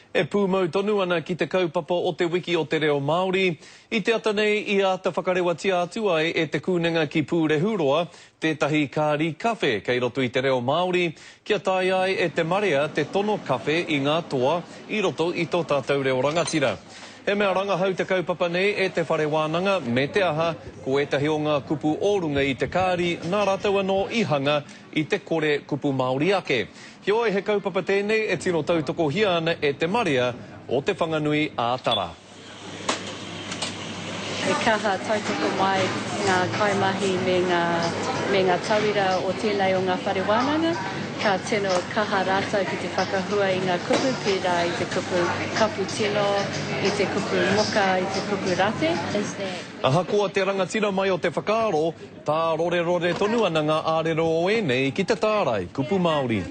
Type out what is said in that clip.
E pūmau tonu ana ki te kaupapa o Te Wiki o te Reo Māori, i te ata nei i āta whakarewatia atu ai e Te Kūnenga ki Pūrehuroa tētahi kāri kawhe kei roto i te reo Māori, kia taea ai e te marea te tono kawhe i ngā toa i roto i tō tātou reo rangatira. He mea rangahau te kaupapa nei e te whare wānanga, me te aha, ko ētahi o ngā kupu o runga i te kāri nā rātou anō i hanga i te kore kupu Māori ake. Heoi, he kaupapa tēnei e tino tautokohia ana e te marea o Te Whanganui ā Tara. He kaha tautoko mai ngā kaimahi me ngā, me ngā tauira o tēnei o ngā whare wānanga. Ka tino kaha rātou ki te whakahua i ngā kupu pērā i te kupu kaputino, i te kupu moka, i te kupu rate. Ahakoa te rangatira mai o te whakaaro, Tārorerore tonu ana ngā ārero o ēnei ki te tārai kupu Māori.